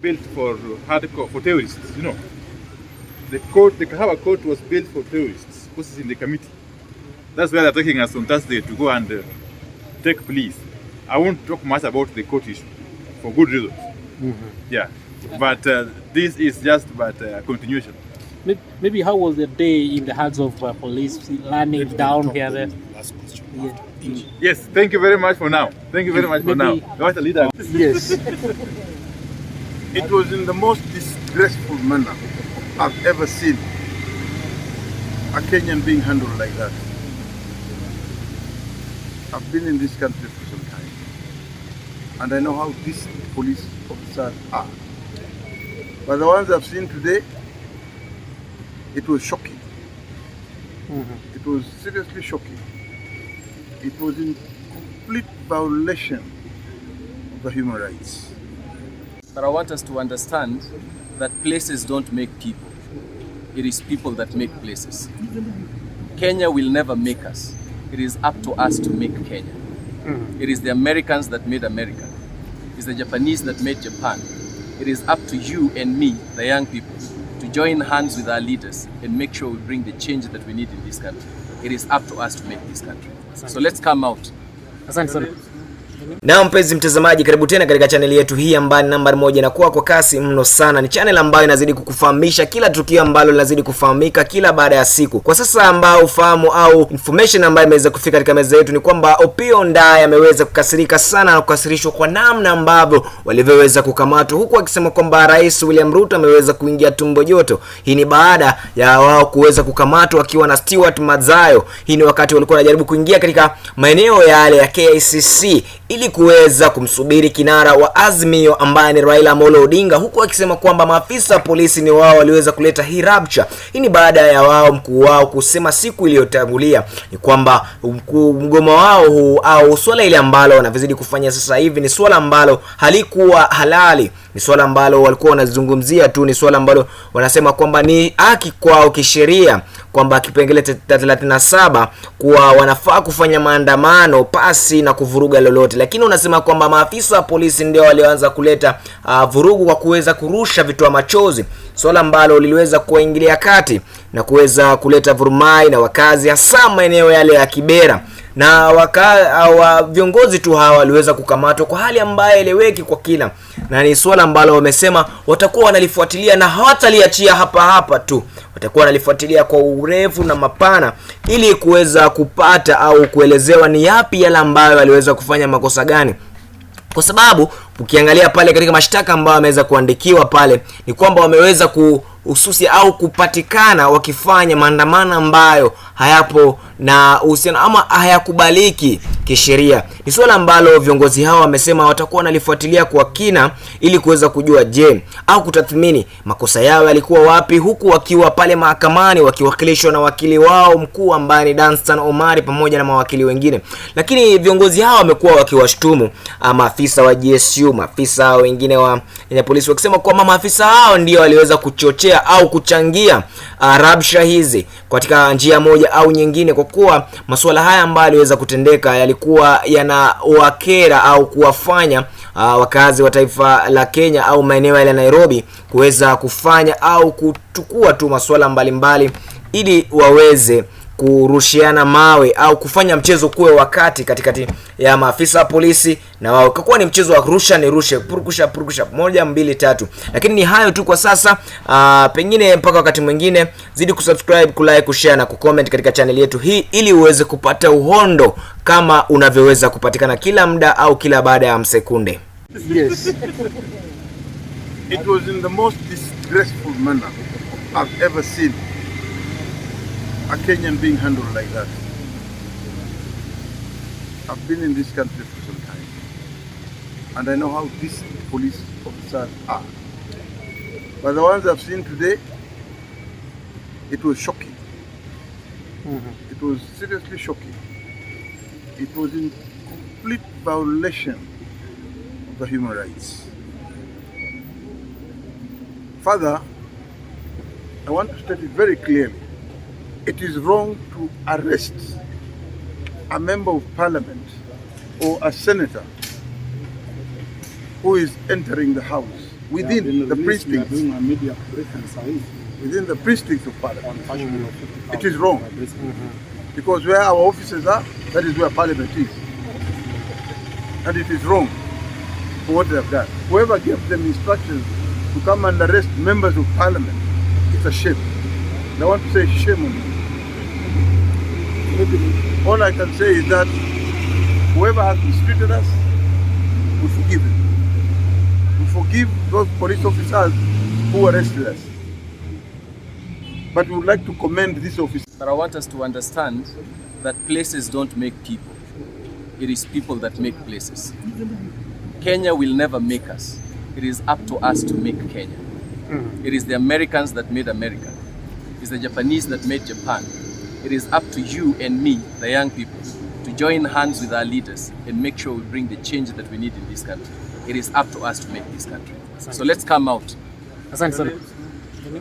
Built for hardcore, for terrorists. The court, the Kahawa court was built for terrorists, which is in the committee. That's where they're taking us on Thursday to go and take pleas. I won't talk much about the court issue for good reasons. Yeah, but this is just but a continuation. Maybe how was the day in the hands of police learning down here? There? Last question. Yeah. Yes, thank you very much for now. Thank you very much for now. Maybe- What a leader. Yes. It was in the most disgraceful manner I've ever seen a Kenyan being handled like that. I've been in this country for some time, and I know how these police officers are. But the ones I've seen today, it was shocking. It was seriously shocking. It was in complete violation of the human rights. But I want us to understand that places don't make people. It is people that make places. Kenya will never make us. It is up to us to make Kenya. It is the Americans that made America. It's the Japanese that made Japan. It is up to you and me, the young people, to join hands with our leaders and make sure we bring the change that we need in this country. It is up to us to make this country. So let's come out. Asante sana. Na mpenzi mtazamaji, karibu tena katika chaneli yetu hii ambayo ni nambari moja inakuwa kwa kasi mno sana. Ni channel ambayo inazidi kukufahamisha kila tukio ambalo linazidi kufahamika kila baada ya siku. Kwa sasa ambao ufahamu au information ambayo imeweza kufika katika meza yetu ni kwamba Opiyo Wandayi ameweza kukasirika sana na kukasirishwa kwa namna ambavyo walivyoweza kukamatwa, huku akisema kwamba Rais William Ruto ameweza kuingia tumbo joto. Hii ni baada ya wao kuweza kukamatwa wakiwa na Stewart Madzayo. Hii ni wakati walikuwa wanajaribu kuingia katika maeneo yale ya KICC ili kuweza kumsubiri kinara wa Azimio ambaye ni Raila Amolo Odinga, huku akisema kwamba maafisa wa polisi ni wao waliweza kuleta hii rabsha. Hii ni baada ya wao mkuu wao kusema siku iliyotangulia ni kwamba mgomo wao huu au swala ile ambalo wanavizidi kufanya sasa hivi ni swala ambalo halikuwa halali, ni swala ambalo walikuwa wanazungumzia tu, ni swala ambalo wanasema kwamba ni haki kwao kisheria, kwamba kipengele cha 37 kuwa wanafaa kufanya maandamano pasi na kuvuruga lolote, lakini unasema kwamba maafisa wa polisi ndio walioanza kuleta vurugu kwa kuweza kurusha vitoa machozi, swala ambalo liliweza kuwaingilia kati na kuweza kuleta vurumai na wakazi hasa maeneo yale ya Kibera na viongozi tu hawa waliweza kukamatwa kwa hali ambayo eleweki kwa kina, na ni swala ambalo wamesema watakuwa wanalifuatilia na hawataliachia hapa hapa tu, watakuwa wanalifuatilia kwa urefu na mapana ili kuweza kupata au kuelezewa ni yapi yale ambayo waliweza kufanya makosa gani, kwa sababu ukiangalia pale katika mashtaka ambayo wameweza kuandikiwa pale ni kwamba wameweza kuhususi au kupatikana wakifanya maandamano ambayo hayapo na uhusiano ama hayakubaliki kisheria. Ni suala ambalo viongozi hao wamesema watakuwa wanalifuatilia kwa kina ili kuweza kujua je, au kutathmini makosa yao yalikuwa wapi, huku wakiwa pale mahakamani wakiwakilishwa na wakili wao mkuu ambaye ni Danstan Omari pamoja na mawakili wengine. Lakini viongozi hao wamekuwa wakiwashtumu maafisa wa GSU, maafisa wengine wa Kenya polisi wakisema kwamba maafisa hao ndio waliweza kuchochea au kuchangia rabsha hizi katika njia moja au nyingine, kwa kuwa masuala haya ambayo yaliweza kutendeka yalikuwa yanawakera au kuwafanya wakazi wa taifa la Kenya au maeneo yale ya Nairobi kuweza kufanya au kuchukua tu masuala mbalimbali ili waweze kurushiana mawe au kufanya mchezo kuwe wakati katikati ya maafisa wa polisi na wao, ikakuwa ni mchezo wa rusha ni rushe, purukusha purukusha, moja mbili tatu. Lakini ni hayo tu kwa sasa. Pengine mpaka wakati mwingine, zidi kusubscribe, kulike, kushare na kucomment katika channel yetu hii ili uweze kupata uhondo kama unavyoweza kupatikana kila muda au kila baada ya msekunde. Yes. It was in the most disgraceful manner I've ever seen a Kenyan being handled like that. I've been in this country for some time, and I know how these police officers are. But the ones I've seen today, it was shocking. It was seriously shocking. It was in complete violation of the human rights. Further, I want to state it very clearly. It is wrong to arrest a member of parliament or a senator who is entering the house. Within the precincts, within the precincts of Parliament. It is wrong. Because where our offices are, that is where Parliament is. And it is wrong for what they have done. Whoever gave them instructions to come and arrest members of Parliament, it's a shame. And I want to say shame on you. All I can say is that whoever has mistreated us, we forgive him. We forgive those police officers who arrested us. But we would like to commend this officer. But I want us to understand that places don't make people. It is people that make places. Kenya will never make us. It is up to us to make Kenya. It is the Americans that made America. It's the Japanese that made Japan. It is up to you and me, the young people, to join hands with our leaders and make sure we bring the change that we need in this country. It is up to us to make this country. So let's come out. Asante sana.